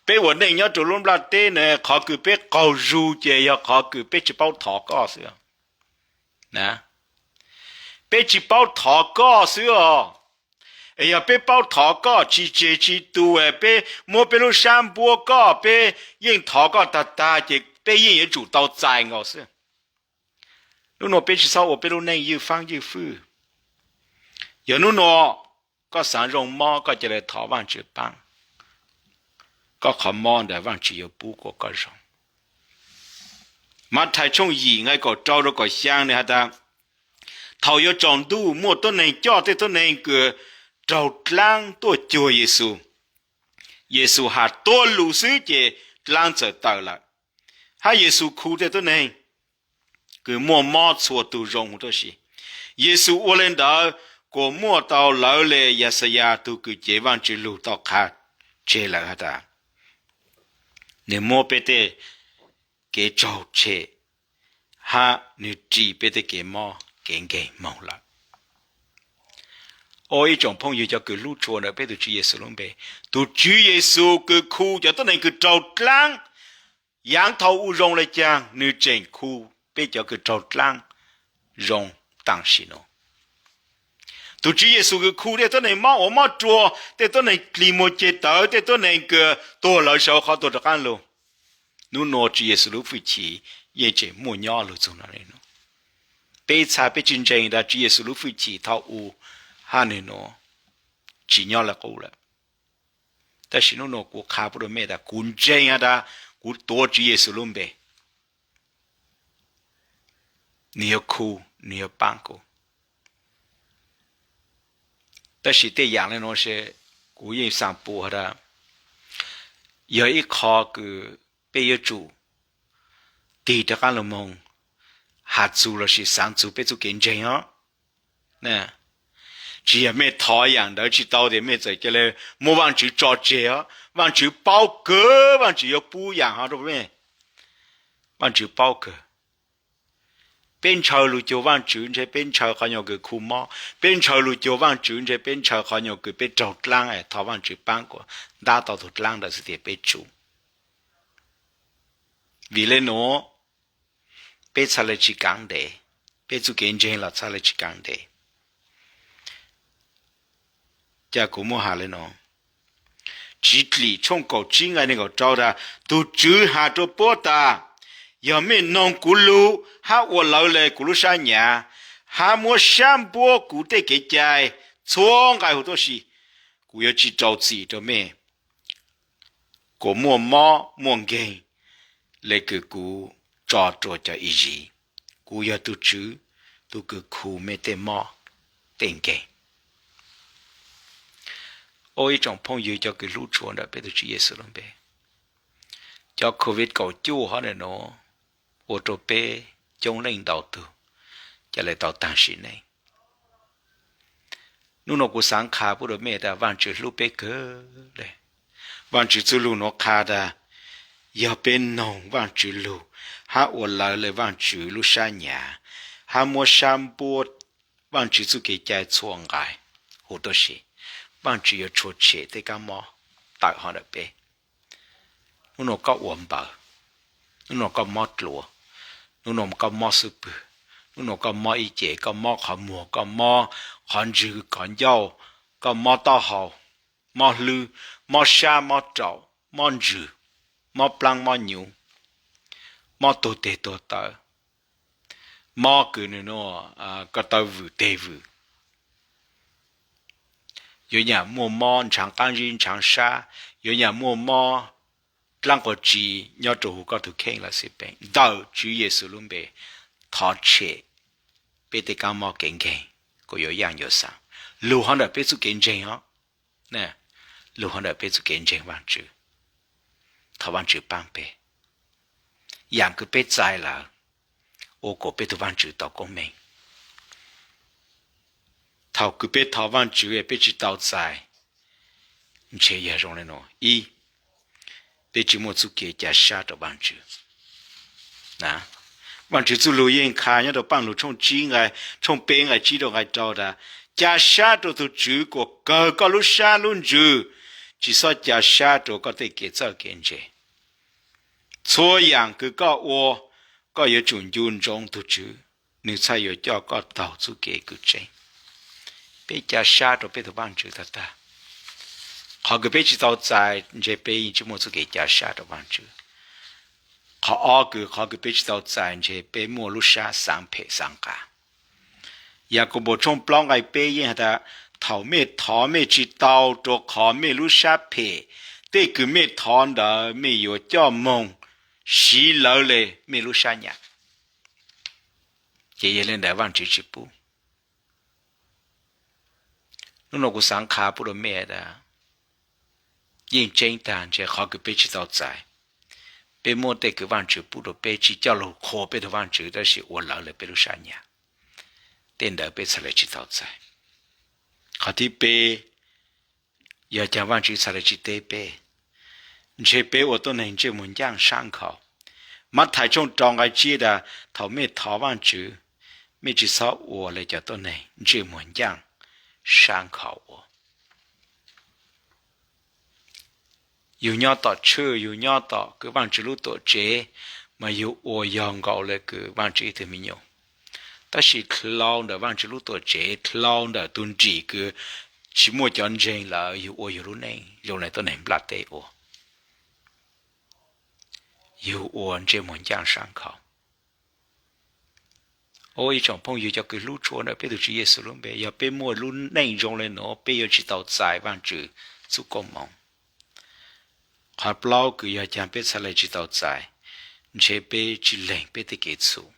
peb ua neej nyob rua lub nplaj teb na, qhov kws peb qaug zug ces yog qhov kws peb tsi paub thov koj xwb. Peb tsi paub thov koj xwb os. Es yog peb paub thov koj tsi tseg tsi tu, peb muab peb lub sab npuab koj, peb yeej thov koj tag tag ces peb yeej yuav tsum tau txais nkaus xwb. Nub nua peb tsi xob ua peb lub neej ywj faab ywj fwj. Yog nub nua koj xaav zoo mob koj ca le thov Vaajtswv paab. koj qhov mob ntawd Vajtswv yuav pub kuas koj zoo. Mathais tshooj yim nqai kaum rau rau kaum xyaa nws has tas, thaum yuav tsaus ntuj muaj tuab neeg coj tej tuab neeg kws raug dlaab tuaj cuag Yexus. Yexus has tuab lus xwb ces dlaab txawm tawm lawm, hab Yexus khu tej tuab neeg kws muaj mob txhua tug zoo huv tuab si. Yexus ua le ntawd kuas muaj tau lawv le Yaxayas tug kws cev Vajtswv lug tau qha tseg lawm has tas, nws muab peb tej kev tsaug tshem hab nws ris peb tej kev mob kev nkeeg moog lawm. Au ib tsoom phooj ywg cov kws hlub tshua ntawm peb tug Tswv Yexus lub npe, tug Tswv Yexus kws khu cov tuab neeg kws raug dlaab, yaav thaum u zoo le caag nws tseem khu peb cov kws raug dlaab zoo tam sim nuav. Tug Tswv Yexus kws khu tej tuab neeg mob uas mob ruas, tej tuab neeg dlig muag ceg tawv, tej tuab neeg kws tuag lawm sawv qhov tuag rov qaab lug. Nub nua Tswv Yexus lub fwj chim yeej tseem muaj nyob lug txug no le nuav. Peb txhaj peb tsi ntseeg tas Tswv Yexus lub fwj chim thaum u hab nwg nuav tsi nyob le qub lawm. Tab sis nub nua kuv qha pub rua mej tas kuv ntseeg has tas kuv tuav Tswv Yexus lub npe, nwg yuav khu, nwg yuav paab kuv. Tab sis tej yaam le nuav se kuv yeej xaam pum has tas yog ib qho kws peb yuav tsum tig rov qaab lug moog has txug lossis xaav txug peb txuj kev ntseeg os. Tsi yog mej thov yaam ntawd tsi tau tes mej txawm ca le muab Vaajtswv tso tseg os. Vaajtswv paub kawg, Vaajtswv yuav pub yaam hov rua mej. Vaajtswv paub kawg. Peb ntshaw lug cuag Vaajtswv ntshe peb ntshaw qhov nyuas kws khu mob, peb ntshaw lug cuag Vaajtswv ntshe peb ntshaw qhov nyuas kws peb raug dlaab, thov Vaajtswv paab kuas ntab tau tug dlaab ntawd xwb tes peb tsum. Vim le nuav peb txhaj le tsi kaav ntev, peb txuj kev ntseeg los txhaj le tsi kaav ntev. Ca kuv muab has le nuav, Txiv Dlim tshooj kaum tsib nqai neeg nkaum rau tas, tug Tswv has rua puab tas, yog mej noog kuv lug hab ua lawv le kuv lub sab nyav, hab muab sab npuab kuv tej kev cai txhua nqai huv tuab si, kuv yuav tsi rau txim rua mej. Kuas muaj mob muaj nkeeg le kws kuv tso rua cov Iziv. Kuv yog tug Tswv, tug kws khu mej tej mob tej nkeeg. Au ib tsoom phooj ywg cov kws hlub tshua ntawm peb tug Tswv Yexus lub npe, cov COVID kaum cuaj hov ntawm nuav ua rua peb coob leej ntau tug ca le tau taag sim neej. Nub nua kuv xaav qha pub rua mej tas Vaajtswv hlub peb kawg le. Vaajtswv txuj lug nuav qha tas, yog peb noog Vaajtswv lug, hab ua lawv le Vaajtswv lub sab nyav, hab muab sab npuab Vaajtswv txuj kev cai txhua nqai huv tuab si, Vaajtswv yuav tshua tshem tej kaab mob tawm hov ntawm peb. Nub nua koj ua npaws, nub nua koj mob dluav, nub nua koj mob xub pwg, nub nua koj mob ib ce, koj mob qhov muag, koj mob qhov ntswg qhov ncauj, koj mob taub hau, mob hlwb, mob sab mob raum, mob ntsws, mob plaab mob nyuv, mob tuag teg tuag taw, mob kws nws nua ko taw vwm teg vwm. Yuav nyam muaj mob ntshaav qaab zib ntshaav sab, yuav nyam muaj mob dlaab quas tsi nyob rua huv koj tug kheej lawm xij peem, ntawm Tswv Yexus lub npe, thov tshem peb tej kaab mob kev nkeeg kuas yuav yaaj yuav xaav. Lug hov ntawm peb txuj kev ntseeg os. Lug hov ntawm peb txuj kev ntseeg Vaajtswv. Thov Vaajtswv paab peb. Yaam kws peb txais lawm ua kuas peb tug Vaajtswv tau koob meej. Thaum kws peb thov Vaajtswv peb tsi tau txais, ntshe yog zoo le nuav: ib, peb tsi muaj txuj kev ca sab rua Vaajtswv. Vaajtswv txuj lug yeej qha nyob rua Paaj Lug tshooj tsib nqai, tshooj peb nqai tsib rua nqai rau tas, ca sab rua tug Tswv kuas kawg koj lub sab lub ntsws, tsi xob ca sab rua koj tej kev txawj kev ntse. Txhua yaam kws koj ua, koj yuav tsum ncu ntsoov tug Tswv, nwg txhaj yuav coj koj taug txuj kev kws tseeb. Peb ca sab rua peb tug Vaajtswv tag tag. Qhov kws peb tsi tau txais ntshe peb yeej tsi muaj txuj kev ca sab rua Vaajtswv. Qhov ob kws qhov kws peb tsi tau txais ntshe peb muaj lub sab xaav phem xaav nqaag. Yakaunpaus tshooj plaub nqai peb yeej has tas, thaum mej thov mej tsi tau rua qhov mej lub sab phem, tej kws mej thov ntawd mej yuav coj moog siv lawv le mej lub sab nyam. Ces yog le ntawd Vaajtswv tsi pub. Nub nua kuv xaav qha pub rua mej tas, yeej tseeb tag ntshe qhov kws peb tsi tau txais, peb muab tej kws Vaajtswv pub rua peb tsi coj lug qhuas peb tug Vaajtswv tab sis ua lawv le peb lub sab nyam, tej ntawd peb txhad le tsi tau txais. Qhov thib peb, yog caag Vaajtswv txhad le tsi teb peb? Ntshe peb ua tuab neeg ntsej muag ncaaj sab nkhaus. Mathais tshooj rau nqai tsib tas, thaum mej thov Vaajtswv, mej tsi xob ua le cov tuab neeg ntsej muag ncaaj sab nkhaus ua. Yug nyob tom tshwj, yug nyob tom kws Vaajtswv lub tuam tsev, mas yug ua yog nkaus le kws Vaajtswv ib tug me nyuam. Tab sis dlhau ntawm Vaajtswv lub tuam tsev, dlhau ntawm tug nrim kws tsi muaj cov ntseeg lawm, yug ua yug lub neej zoo le tuab neeg nplaj teb ua. Yug ua ntsej muag ncaaj sab nkhaus. Ib tsoom phooj ywg cov kws hlub tshua ntawm peb tug Tswv Yexus lub npe, yog peb muaj lub neej zoo le nuav peb yuav tsi tau txais Vaajtswv txuj koob moov. Qhov plaub kws yog caag peb txhad le tsi tau txais, ntshe peb tsi leeg peb tej kev txhum.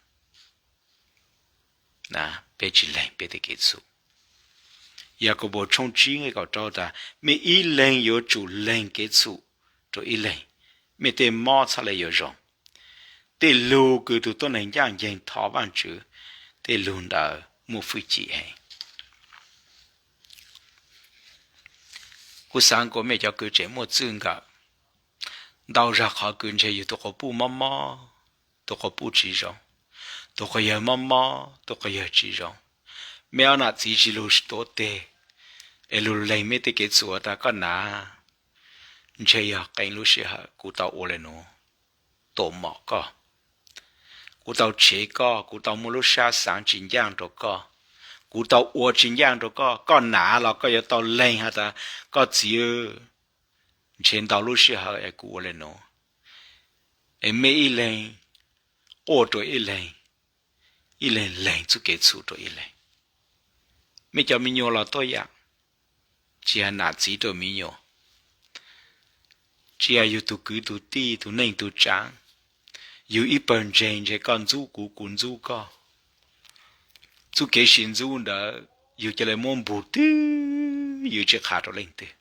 Peb tsi leeg peb tej kev txhum. Yakaunpaus tshooj tsib nqe kaum rau tas, mej ib leeg yuav tsum leeg kev txhum rua ib leeg, mej tej mob txhad le yuav zoo. Tej lug kws tug tuab neeg ncaaj nceeg thov Vaajtswv, tej lug ntawd muaj fwj chim heev. Kuv xaav kuas mej cov kws tseem muaj txwj nkawm, ntau zag qhov kws ntshe yug tug quas puj mob mob, tug quas puj tsi zoo, tug quas yawg mob mob, tug quas yawg tsi zoo. Mej ob nam txiv tsi lug tuav teg, es lug leeg mej tej kev txhum tas koj nav, ntshe yog qee lub sij hawm kuv tau ua le nuav, tuam mom koj, kuv tau tshev koj, kuv tau muaj lub sab xaav tsi ncaaj rua koj, kuv tau ua tsi ncaaj rua koj, koj nav los koj yuav tau leeg has tas koj txiv, ntshe ntau lub sij hawm es kuv ua le nuav. Es mej ib leeg quaj rua ib leeg, ib leeg leeg txuj kev txhum rua ib leeg. Mej cov me nyuam los tuaj yaam, tsi has nam txiv rua me nyuam, tsi has yug tug kwv tug tij, tug neej tug tsaav, yug ib pawg ntseeg ntshe koj ntxub kuv, kuv ntxub koj. Txuj kev sib ntxub ntawd yug ca le muab npug twg yug tsi qha rua leej twg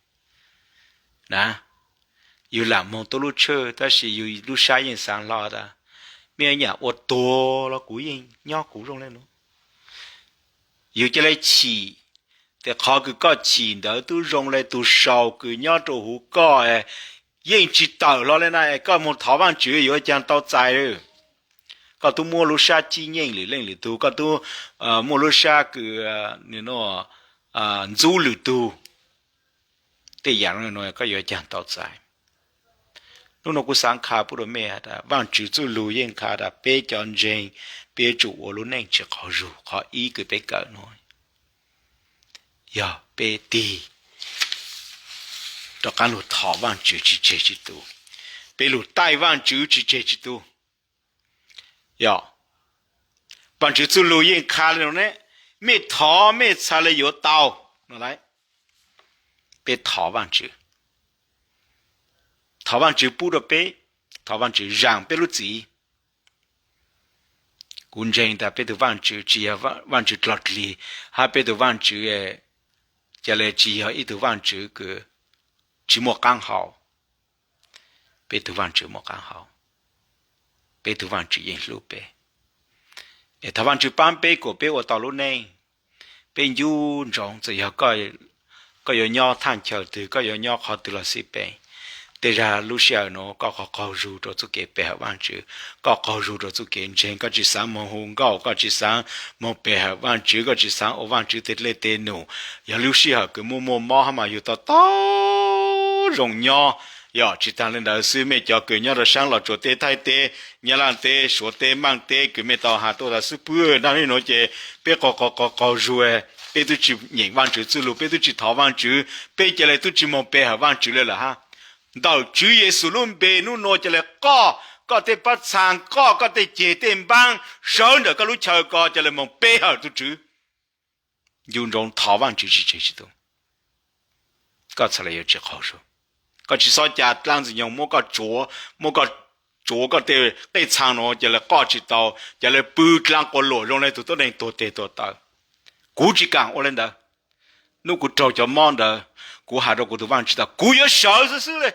na. Yug lam moog tuab lub tshwj tab sis yug lub sab yeej xaav hlo tas, mej nyam ua tuag los kuv yeej nyob kuv zoo le nuav. Yug ca le chim, tes qhov kws koj chim ntawd tub zoo le tug sau kws nyob rua huv koj, yeej tsi tawm hlo le na, es koj moog thov Vaajtswv yuav caag tau txais. Koj tub muab lub sab cib nyeej lwm leej lwm tug, koj tub muaj lub sab kws ntxub lwm tug, tej yaam nuav koj yuav caag tau txais. Nub nua kuv xaav qha pub rua mej tas Vaajtswv txuj lug yeej qha tas peb cov ntseeg peb yuav tsum ua lub neej tsi qaug zug. Qhov ib kws peb kawm nuav yog peb tig rov qaab lug thov Vaajtswv tsi tseg tsi tu, peb lug taij Vaajtswv tsi tseg tsi tu. Yog, Vaajtswv txuj lug yeej qha le nuav ne, mej thov mej txhad le yuav tau no. Peb thov Vaajtswv, thov Vaajtswv pub rua peb, thov Vaajtswv zaam peb lub txim. Kuv ntseeg tas peb tug Vaajtswv tsi yog Vaajtswv dlog dlig, hab peb tug Vaajtswv ca le tsi yog ib tug Vaajtswv kws tsi muaj qaab hau. Peb tug Vaajtswv muaj qaab hau, peb tug Vaajtswv yeej hlub peb. Es thov Vaajtswv paab peb kuas peb ua tau lub neej. Peb ncu ntsoov txawm yog koj yuav nyob thaaj chaw twg, koj yuav nyob qhov twg los xij peem, tej zag lub sij hawm nuav koj qaug qaug zug rua txuj kev pe hawm Vaajtswv, koj qaug zug rua txuj kev ntseeg, koj tsi xaav moog hu nkauj, koj tsi xaav moog pe hawm Vaajtswv, koj tsi xaav ua Vaajtswv tej dlej tej num. Yog lub sij hawm kws muaj muaj mob hab mas yug to taub zoo nyob. Yog tsi taag le ntawd xwb, mej cov kws nyob rua saab Los Tsuas teb, Thaib teb, Nyab Laj teb, Suav teb, Maaj teb kws mej tau has tuaj tas xwb pwg naj nub nuav ces peb qaug qaug qaug qaug zug, peb tub tsi nyeem Vaajtswv txuj lug, peb tub tsi thov Vaajtswv, peb ca le tub tsi moog pe hawm Vaajtswv le lawm hab. Ntawm Tswv Yexus lub npe nub nua ca le qoj koj tej paab txhaa, qoj koj tej ceg tej npaab, sawv ntawm koj lub chaw ko ca le moog pe hawm tug Tswv. Ncu ntsoov thov Vaajtswv tsi tseg tsi tu, koj txhad le yuav tsi qaug zug. Koj tsis txhob cas dlaab ntxwg nyoog muab koj tsuav, muab koj tsuav koj tej qej txhaa nuav, ca le qoj tsis tau, ca le pw dlaab quas luam zoo le tug tuab neeg tuag teg tuag taw. Kuv tsis kaam ua le ntawd. Nub kuv raug cov mob ntawd, kuv has rua kuv tug Vaajtswv tas kuv yuav sawv xwb xwb le.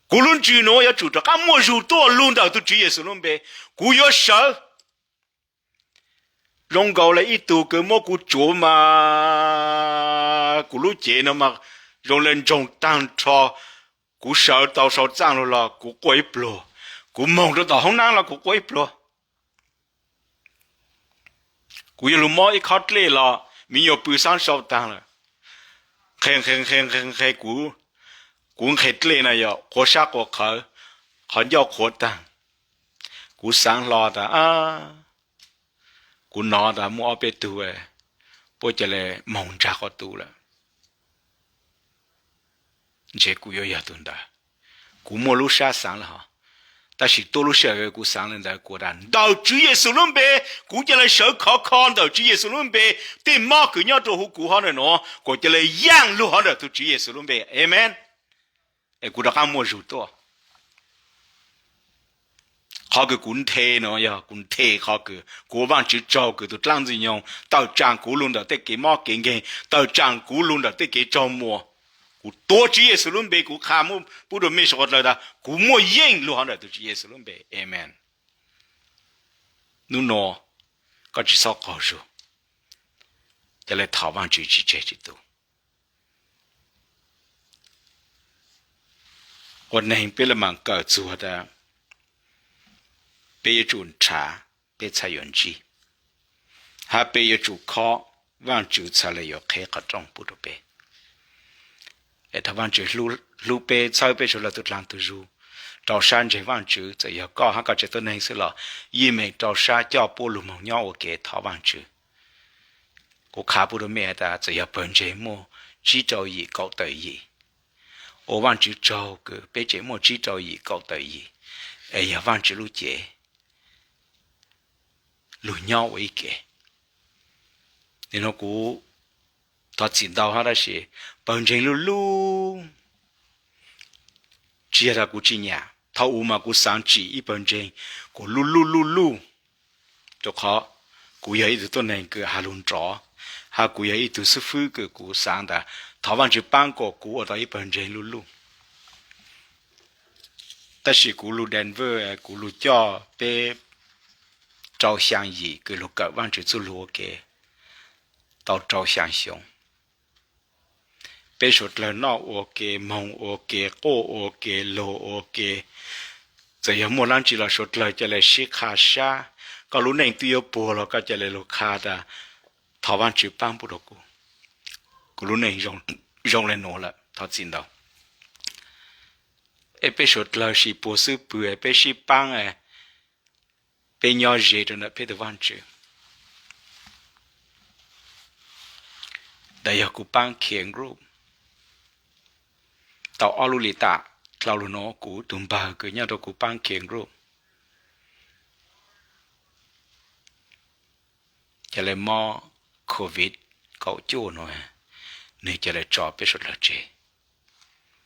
Kuv lub ntsws nuav yuav tsum rov qaab muaj zug tuaj lug ntawm tug Tswv Yexus lub npe. Kuv yuav sawv. Zoo nkaus le ib tug kws muab kuv tsuav mas kuv lub cev nuav mas zoo le ntsoog taag nrho. Kuv sawv tau sau txaaj lug los kuv quaj ib pluag, kuv moog rua tom hoob naab los kuv quaj ib pluag. Kuv yog lug mob ib khob dlej los miv nyuas pw xaab sau taag lawm. Nqhe nqhe nqhe nqhe nqhe kuv, kuv nqhe dlej na yog qhuav sab qhuav qhawv, qhov ncauj qhuav taag. Kuv xaav hlo tas, kuv nov tas muaj ob peb tug puab ca le moog ntsag qhov tu lawm. Ntshe kuv yuav yog tug ntawd. Kuv muaj lub sab xaav lawm hov, tab sis tuab lub sij hawm kuv xaav le ntawd kuv tas ntawm Tswv Yexus lub npe, kuv ca le sawv khov kho ntawm Tswv Yexus lub npe. Tej mob kws nyob rua huv kuv hov ntawm nuav kuv ca le yaaj lug hov ntawm tug Tswv Yexus lub npe. Amees. Es kuv rov qaab muaj zug tuaj. Qhov kws kuv nthe nuav yog kuv nthe qhov kws kuv ua Vaajtswv tsaug kws tug dlaab ntxwg nyoog tawm tsaam kuv lug ntawm tej kev mob kev nkeeg, tawm tsaam kuv lug ntawm tej kev tsaug muas. Kuv tuav Tswv Yexus lub npe, kuv qha pub rua mej suav dlawg tas kuv muaj yeej lug hov ntawm tug Tswv Yexus lub npe. Amees. Nub nuav koj tsis txhob qaug zug, ca le thov Vaajtswv tsis tseg tsis tu. Ua neeg peb le maam kawm txug tas peb yuav tsum nrhav peb txhad yuav ntsib, hab peb yuav tsum khob Vaajtswv txhad le yuav qheb qhov rooj pub rua peb. Es thov Vaajtswv hlub peb, txhawb peb suav dlawg tug dlaag tug zug, rau sab ntseeg Vaajtswv. Txawm yog koj hab koj tsev tuab neeg xwb los yeej meem rau sab coj puab lug moog nyob ua ke thov Vaajtswv. Kuv qha pub rua mej tas txawm yog pawg ntseeg muaj tsib rau yim kaum tawm yim, ua Vaajtswv tsaug kws peb tseem muaj tsib rau yim kaum tawm yim, es yog Vaajtswv lub cev lug nyob ua ib ke. Nim no kuv thov txim ntau hab, tab sis pawg ntseeg luj luj, tsis yog tas kuv tsis nyam. Thaum u mas kuv xaav tsim ib pawg ntseeg kuas luj luj luj luj, rua qhov kuv yog ib tug tuab neeg kws has lug nrov, hab kuv yog ib tug xib fwb kws kuv xaav tas thov Vaajtswv paab kuas kuv ua tau ib pawg ntseeg luj luj. Tab sis kuv lug Denver, kuv lug coj peb rau xyaa yim kws lug kawm Vaajtswv txuj lug ua ke tau rau xyaa xyoo. Peb suav dlawg noj ua ke, moog ua ke, quaj ua ke, lug ua ke. Txawm yog muaj dlaab tsi los suav dlawg ca le sib qha sab. Koj lub neej twb yuav puag los koj ca le lug qha tas thov Vaajtswv paab pub rua kuv. Kuv lub neej zoo le nuav lawm, thov txim ntau. Es peb suav dlawg sis puag xwb pwg, peb sib paab, peb nyob ze rua ntawm peb tug Vaajtswv. Ntawd yog kuv paab Care Group. Tau ob lub hli tas dlhau lug nuav kuv tug npawg kws nyob rua kuv paab Care Group ca le mob COVID kaum cuaj nuav, nwg ca le tso peb suav dlawg tseg.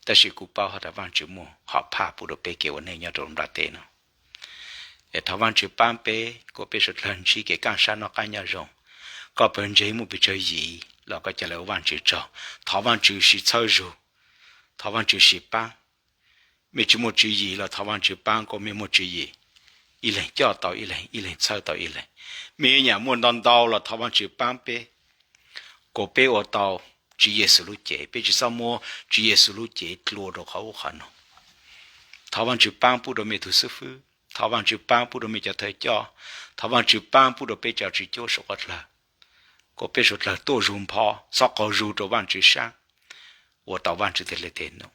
Tab sis kuv paub has tas Vaajtswv muaj hom phaj pub rua peb kev ua neej nyob rua nplaj teb nuav. Es thov Vaajtswv paab peb kuas peb suav dlawg ntsib kev kaaj sab noj qaab nyob zoo. Koj pawg ntseeg muaj pes tsawg yim los koj ca le ua Vaajtswv tsaug, thov Vaajtswv sis txhawb zug, thov Vaajtswv sis paab. Mej tsis muaj tswv yim los thov Vaajtswv paab kuas mej muaj tswv yim, ib leeg coj tau ib leeg, ib leeg txhawb tau ib leeg. Mej nyam muaj ntau ntau los thov Vaajtswv paab peb kuas peb ua tau Tswv Yexus lub cev, peb tsis txhob muab Tswv Yexus lub cev dlua rua qhov ub qhov nuav. Thov Vaajtswv paab pub rua mej tug xib fwb, thov Vaajtswv paab pub rua mej cov thawj coj, thov Vaajtswv paab pub rua peb cov tswv cuab suav dlawg, kuas peb suav dlawg tuaj zug npho, txhob qaug zug rua Vaajtswv saab, ua tau Vaajtswv tej le tej num.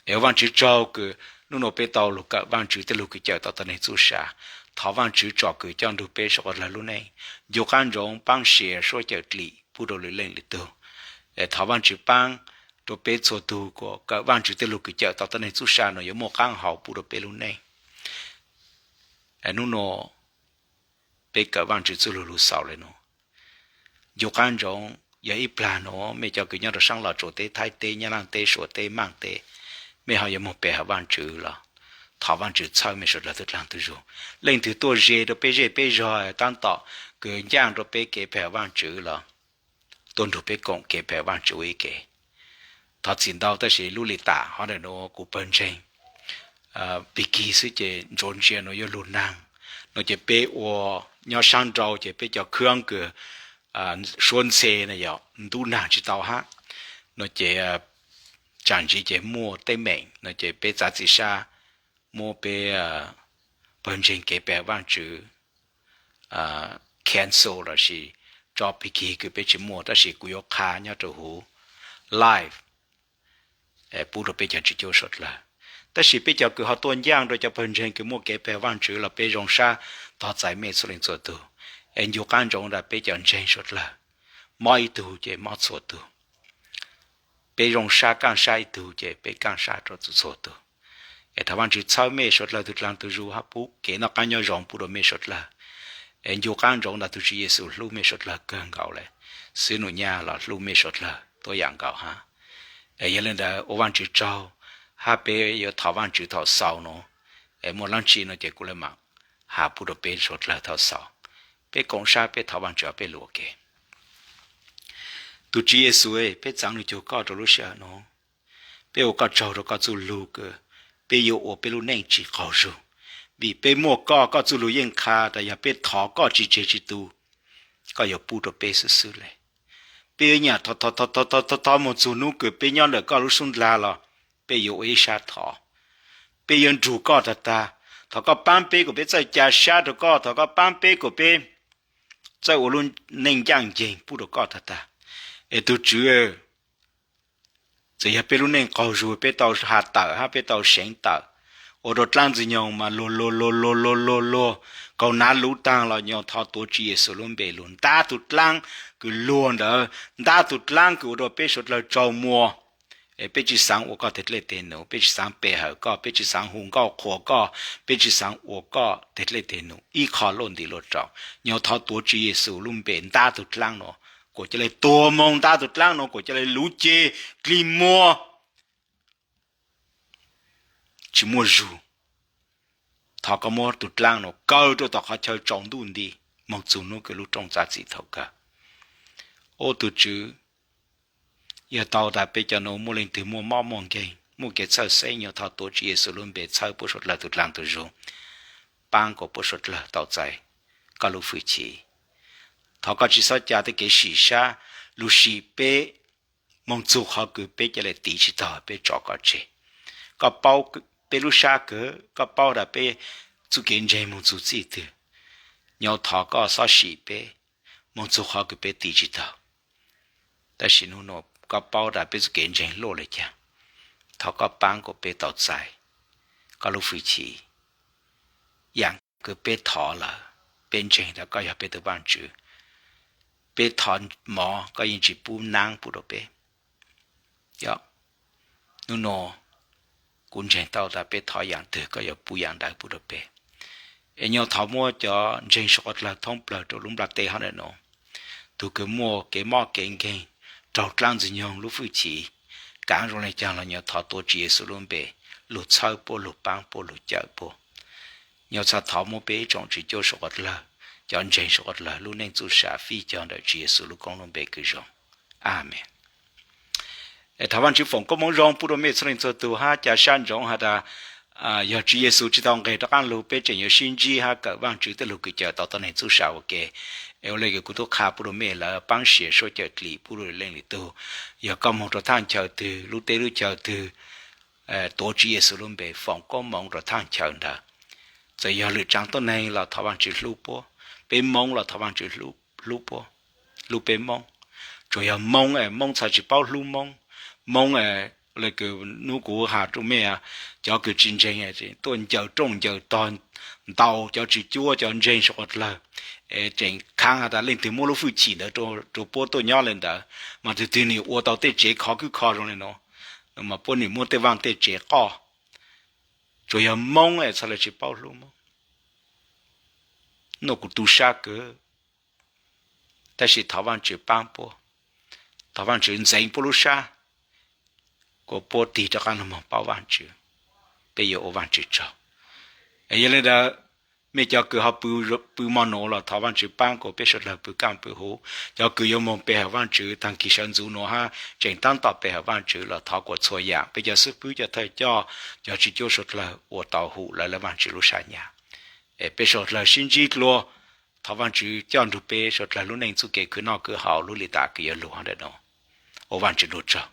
Es ua Vaajtswv tsaug kws nub nua peb tau lug kawm Vaajtswv tej lug kws cawm tau tuab neeg txuj sa. Thov Vaajtswv tsom kwm coj nrug peb suav dlawg lub neej, ncu qaab ntsoov paab share suab cawm dlim pub rua lwm leej lwm tug. Es thov Vaajtswv paab rua peb txhua tug kuas kawm Vaajtswv tej lug kws cawm tau tuab neeg txuj sa nuav yuav muaj qaab hau pub rua peb lub neej. Nub nua peb kawm Vaajtswv txuj lug lug xaus le nuav, ncu qaab ntsoov yog ib plag nuav mej cov kws nyob rau saab Los Tsuas teb, Thaib teb, Nyab Laaj teb, Suav teb, Maaj teb, mej ho yuav moog pe hawm Vaajtswv los? Thov Vaajtswv txhawb mej suav dlawg tug dlaag tug zug. Leej twg tuaj ze rau peb zej peb zog, taab tom kws ncaaj rau peb kev pe hawm Vaajtswv los tuaj nrug peb koom kev pe hawm Vaajtswv ua ib ke. Thov txim ntau, tab sis lub li tam hov ntawm nuav kuv pawg ntseeg pig kig xwb ces ntsuav ntsia nuav yuav lug naag. Nuav ces peb ua nyob saab nrau ces peb cov khwb kws suab ntxhe na yog ntub naag tsis tau hab. Nuav ces tsaam ntsis ces muaj teeb meem nuav ces peb txav txim sab muab peb pawg ntseeg kev pe hawm Vaajtswv cancel lossis tso pig kig kws peb tsis muaj, tab sis kuv yuav qha nyob rau huv live pub rau peb cov tswv cuab suav dlawg. Tab sis peb cov kws ho tuaj ncaaj rau cov pawg ntseeg kws muaj kev pe hawm Vaajtswv los peb zoo sab tog txais mej txhua leej txhua tug. Es ncu qaab ntsoov tas peb cov ntseeg suav dlawg, mob ib tug ces mob txhua tug. Peb zoo sab kaaj sab ib tug ces peb kaaj sab rau txhua txhua tug. Es thov Vaajtswv txhawb mej suav dlawg tug dlaag tug zug hab pub kev noj qaab nyob zoo pub rau mej suav dlawg. Es ncu qaab ntsoov tas tug Tswv Yexus hlub mej suav dlawg kawg nkaus le, xib nus nyaj los hlub mej suav dlawg tuab yaam nkaus hab. Es yog le ntawd ua Vaajtswv tsaug hab peb yuav thov Vaajtswv thaum xaus nuav. Es muaj dlaab tsi nuav ces kuv le maam has pub rau peb suav dlawg thaum xaus. Peb koom sab peb thov Vaajtswv peb lug ua ke. Tug Tswv Yexus, peb txaav lug cuag koj rau lub sij hawm nuav. Peb ua koj tsaug rau koj txuj lug kws peb yuav ua peb lub neej tsis qaug zug, vim peb muaj koj, koj txuj lug yeej qha tas yog peb thov koj tsis tseg tsis tu, koj yuav pub rau peb xwb xwb le. Peb yuav nyam thov thov thov thov moog txug nub kws peb nyob ntawm koj lub sub ndlag los peb yuav ua ib sab thov. Peb yuav nrug koj tag tag. Thov koj paab peb kom peb txawj ca sab rau koj, thov koj paab peb kom peb txawj ua lub neej ncaaj nceeg pub rau koj tag tag. Es tug Tswv, txawm yog peb lub neej qaug zug, peb tau has tawm hab peb tau seev tawm, ua rau dlaab Ntxwg Nyoog mas luag luag luag luag luag luag luag, kaug nav luv taag los nyuas thov tuav Tswv Yexus lub npe lug ntab tug dlaab kws luag ntawd, ntab tug dlaab kws ua rau peb suav dlawg tsaug muag. Es peb tsis xaav ua koj teg dlej teg num, peb tsis xaav pe hawm koj, peb tsis xaav hu nkauj qhuas koj, peb tsis xaav ua koj teg dlej teg num ib qho luaj nti luaj rau. Nyuas thov tuav Tswv Yexus lub npe ntab tug dlaab nuav, kuas ca le tuag moog ntab tug dlaab nuav, kuas ca le luv ceg dlig muag tsis muaj zug. Thov koj muab tug dlaab nuav kaw rau tom qhov chaw tsaus ntuj nti moog txug nub kws lub rooj txav txim thaum kawg. Ub tug Tswv, yog tau tas peb cov nuav muaj leej twg muaj mob muaj nkeeg, muaj kev txhawj xeeb, nyuas thov tuav Tswv Yexus lub npe txhawb puab suav dlawg tug dlaag tug zug, paab kuas puab suav dlawg tau txais koj lub fwj chim. Thov koj tsis xob ca tej kev sim sab, lug sim peb moog txug qhov kws peb ca le tiv tsis taug peb tso koj tseg. Koj paub peb lub sab kawg, koj paub tas peb txuj kev ntseeg moog txug txij twg. Nyuas thov koj xob sim peb moog txug qhov kws peb tiv tsis taug. Tab sis nub nua koj paub tas peb txuj kev ntseeg luaj le caag. Thov koj paab kuas peb tau txais koj lub fwj chim. Yaam kws peb thov lawm, peb ntseeg tas koj yog peb tug Vaajtswv. Peb thov mov koj yeej tsis pub naab pub rau peb. Nub nua kuv ntseeg tau tas peb thov yaam twg koj yuav pub yaam ntawd pub rau peb. Es nyuas thov muab cov ntseeg suav dlawg thoob plawg rau lub nplaj teb hov ntawm nuav, tug kws muaj kev mob kev nkeeg, raug dlaab Ntxwg Nyoog lub fwj chim, kaav zoo le caag los nyuas thov tuav Tswv Yexus lub npe lug txhawb puab, lug paab puab, lug cawm puab. Nyuas txhad thov muab peb ib tsoom tswv cuab suav dlawg, cov ntseeg suav dlawg lub neej txuj sa fij cog ntawm Tswv Yexus lub koob lub npe kws zoo. Amees. Thov Vaajtswv foom koob moov zoo pub rau mej txhua leej txhua tug hab ca sab ntsoov has tas yog Tswv Yexus tsis tau nqeg rov qaab lug peb tseem yuav sib ntsib hab kawm Vaajtswv tej lug kws cawm tau tau neeg txuj sa ua ke. Es ua le kws kuv tub qha pub rau mej lawm, paab sia suav cawm dlim pub rau leej lwm tug. Yog koj moog rau thaaj chaw twg, lub teb lub chaw twg, tuav Tswv Yexus lub npe foom koob moov rau thaaj chaw ntawd. Txawm yog lwm tsaam tuab neeg los thov Vaajtswv hlub puab, peb Moob los thov Vaajtswv hlub puab, hlub peb Moob. Tsuas yog Moob, Moob txhad tsis paub hlub Moob. Moob, le kws nub kuv has rau mej, cov kws tsis ntseeg tuaj ncaws rooj ncaws tog ntaus cov tswv cuab cov ntseeg suav dlawg, es tseem khav has tas leej twg muab lub fwj chim ntawd rau puab tuaj nyob le ntawd, mas tug twg nwg ua tau tej tsev khov khwb kho zoo le nuav, mas puab nwg muab tej vaaj tej tsev qoj. Tsuas yog Moob es txhad le tsis paub hlub Moob. Nub nua kuv tu sab kawg, tab sis thov Vaajtswv paab puab. thov Vaajtswv ntxeev puab lub sab, kuas puab tig rov qaab lug moog paub Vaajtswv. Peb yuav ua Vaajtswv tsaug. Es yog le ntawd, mej cov kws ho pw mog nuav los thov Vaajtswv paab kuas peb suav dlawg pw kaaj pw huv. Cov kws yuav moog pe hawm Vaajtswv taag kis sawv ntxuv nuav hab tseem taab tom pe hawm Vaajtswv los thov kuas txhua yaam, peb cov xib fwb, cov thawj coj, cov tswv cuab suav dlawg ua tau hum lawv lawv Vaajtswv lub sab nyam. Es peb suav dlawg sib ntsib dlua, thov Vaajtswv coj nrug peb suav dlawg lub neej txuj kev khwv noj khwv haus lub lim tas kws yuav lug ntawm nuav. Ua Vaajtswv lug tsaug.